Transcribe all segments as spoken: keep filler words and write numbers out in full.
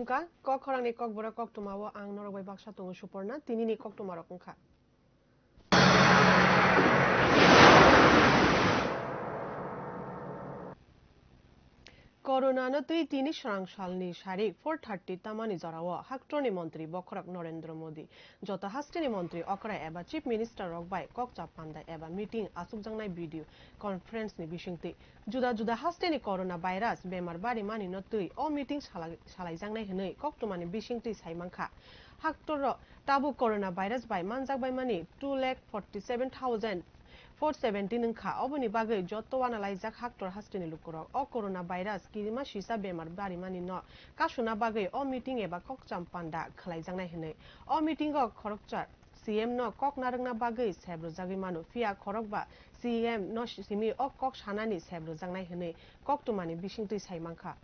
Wngkha kok khorangni kokborok koktwmao ang norok bai baksa tongo Suporna, tinini koktwmarok wngkha. Corona no twi tini srang salni sarik four thirty tamani jorao haktorni montri bokhorok Narendra Modi, joto hasteni montri okra eba chief minister rok bai kokcha panda eba meeting achukjaknai video conference ni bisingtwi. Juda juda hasteni corona virus bemar barimani no twi o meeting salai-, salaijaknai hwnwi koktwmani bisingtwi sai mankha. Haktorno tabuk corona virus bai manjakbaimani two lakh forty seven thousand four seventeen wngkha. Oboni bagwi joto uanalaijak haktor hasteni lukurok o corona virus kirima sisa bemar barimani no kasuna bagwi o meeting eba kokcham panda khwlaijaknai hwnwi. O meeting o khoroksa C M no kok narwkna bagwi sep rwjagwi mano, phiya khorokba C M no simi o kok sanani sep rwjaknai hwnwi koktwmani bisingtwi sai mankha.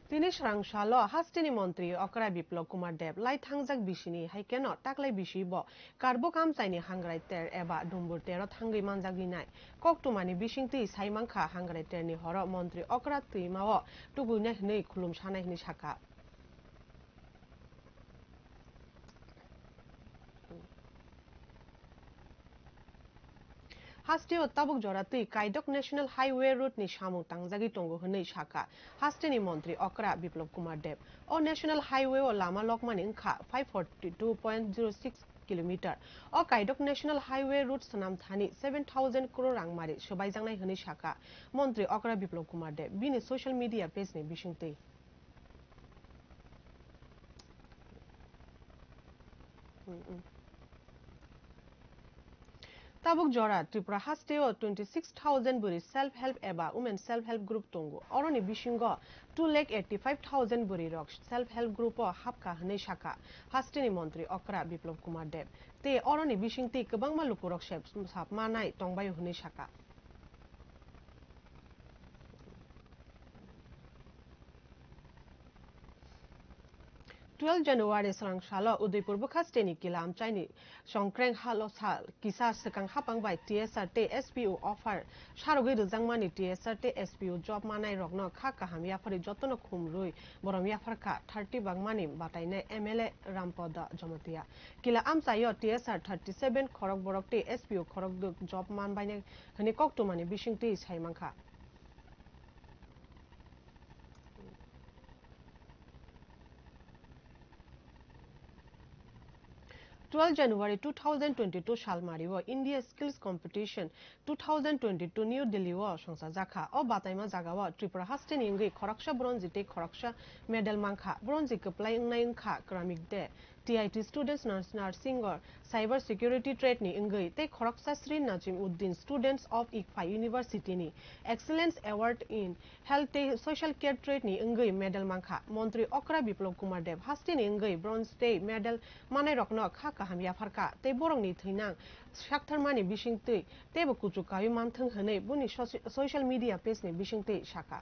Tini srang salo hasteni montri okra Biplab Kumar Deb lai thangjak bisini hai keno taklai bisi bo Karbuk amchaini hangrai ter eba dumbur tero thangwi manjagwi nai. Koktwmani bisingtwi sai mankha hangrai terni horo montri okra twimao tubunai hwnwi khulum sanai hwnwi sakha. Hasteo tabuk jora twi Kaidok National Highway Road ni samung tangjagwi tongo hwnwi sakha hasteni montri okra Biplab Kumar Deb. O National Highway o lama lokmani wngkha five forty two point zero six kilometer. O Kaidok National Highway Road swnam thani seven thousand crore rangmari swbaijaknai hwnwi sakha montri okra Biplab Kumar Deb bini social media page ni bisingtwi. Tabuk jora Tripura hasteo twenty six thousand bwrwi self help eba women self help group tongo. Oroni bisingo two lakh eighty five thousand bwrwi rok self help group o hapkha hwnwi sakha hasteni montri okra Biplab Kumar Deb. Tei oroni bisingtwi kwbangma lukurok sep-, sap manai tongbaio hwnwi sakha. Twelve January srang salo Udaipur bwkha steni kila amchaini Songkreng halo sal kisa swkang hapang bai T S R tei S P O offer sarogwi rwjakmani T S R tei S P O job manai rokno kha kaham yapharwi jotono khum rwi borom yaphar kha thirty bangmani batainai M L A Rampada Jamatia. Kila amchaio T S R thirty seven khorok borok tei S P O khorok dwk job manbainai hwnwi koktwmani bisingtwi sai mankha. Twelve January two thousand twenty-two salmario India Skills Competition two thousand twenty-two New Delhi o songchajakha. O bataima jagao Tripura hasteni wngwi khoroksa bronze tei khoroksa medal mankha. Bronze kwplai wngnai wngkha Kramik De, T I T students nurs-, nursing o cyber security trade ni wngwi tei khoroksa Sri Najim Uddin students of Iqfa University ni Excellence Award in Health tei social care trade ni wngwi medal mankha. Montri okra Biplab Kumar Deb hasteni wngwi bronze tei medal manairokno kha kaham yapharkha tei borokni thwinang saktharmani bisingtwi teibo kuchuk kaui manthwng hwnwi boni soci-, social media page ni bisingtwi sakha.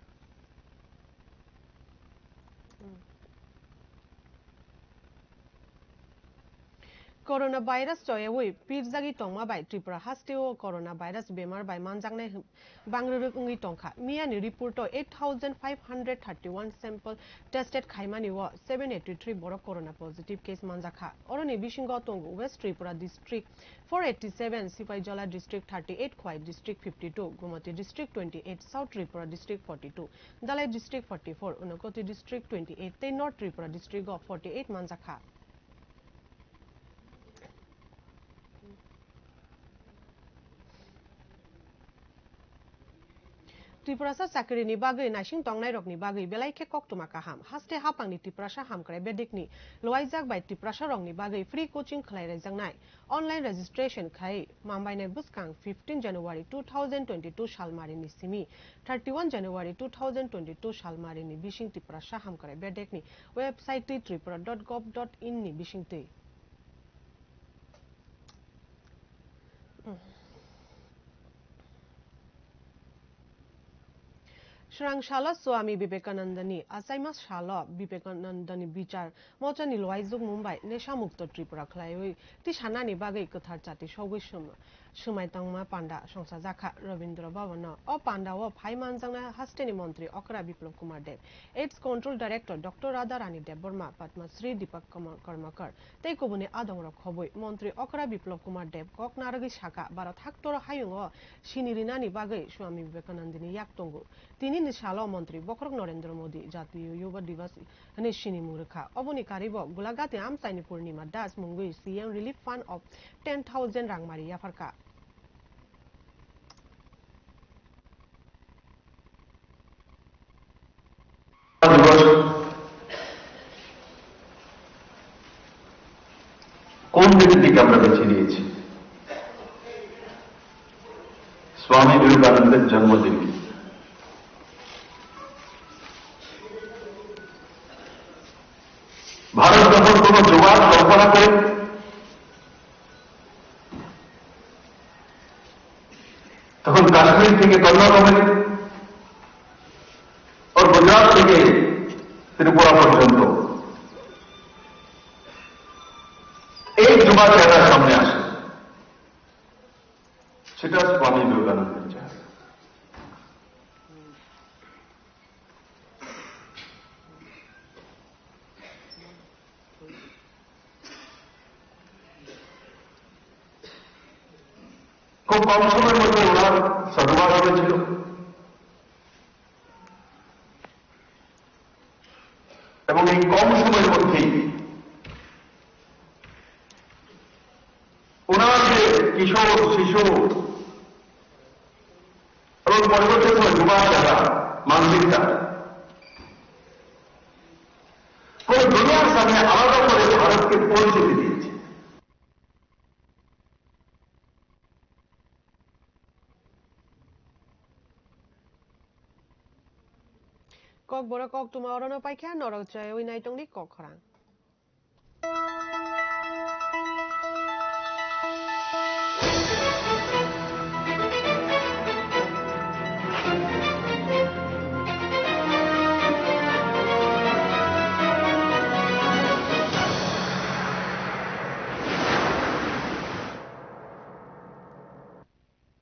Corona virus choyaui pirjagwi tongma bai Tripura hasteo corona virus bemar bai manjaknai bangrwrwk wngwi tongkha. Miyani report o eight thousand five hundred thirty one sample tested khaimani o seven eighty three borok corona positive case manjakha. Oroni bisingo tongo West Tripura district four eighty seven, Sipaijala district thirty eight, Khowai district fifty two, Gomati district twenty eight, South Tripura district forty two, Dhalai district forty four, Unakoti district twenty eight tei North Tripura district o forty eight manjakha. Tiprasa chakrini bagwi naising tongnairokni bagwi belai khe koktwma kaham. Haste haphangni Tiprasa hamkrai bedekni loaijak bai Tiprasarokni bagwi free coaching khlairaijaknai online registration khai mambainai bwskang fifteen January two thousand twenty-two salmarini simi thirty-one January two thousand twenty-two salmarini bising Tiprasa hamkrai bedekni website twi tripura dot gov dot in ni bisingtwi. Srang salo Swami Vivekanandani achaima salo Vivekanandani bichar mochani luaijwk Mumbai Nesha Mukto Tripura khlaiwi tisanani bagwi kwthar chati sogwi swma-, swmai tongma panda songchajakha Rabindra Bhavan-o. O panda-o phai manjaknai hasteni montri okra Biplab Kumar Deb, AIDS Control Director Doctor Radha Rani Debbarma, Padma Shri Deepak Kama-, Karmakar tei kubuni adongrok khobwi montri okra Biplab Kumar Deb kok narwgwi sakha, Bharat haktoro hayungo sini rinani bagwi Swami Vivekanandani yak tongo. Tinini salo montri bokhorok Narendra Modi Jatiyo Yuva Divas hwnwi sinimung rwkha. Oboni karibo Golaghat-ni amchaini Purnima Das mungwi C M Relief Fund of ten thousand rangmari yapharkha. কোন দিনের দিকে আমরা বেছে নিয়েছি? স্বামী বিবেকানন্দের জন্মদিন। ভারত যখন কোনো যুবক কল্পনা করে, তখন কাশ্মীর থেকে কন্যাকুমারী, ওর গুজরাট থেকে ত্রিপুরা পর্যন্ত এই যুবা চেহারা সামনে আসে, সেটা স্বামী বিবেকানন্দের চেহারা। খুব কম সময়ের মধ্যে ওনার সাধুবাদ হয়েছিল এবং এই কম সময়ের মধ্যেই ওনার যে কিশোর, শিশু এবং পরবর্তী সময় যুবা চেহারা, মানসিকতা, পুরো দুনিয়ার সামনে আলাদা করে ভারতকে পরিচিতি দিয়েছে। Kokborok koktwma orono paikha, norok chaywi naitongdi kok khorang.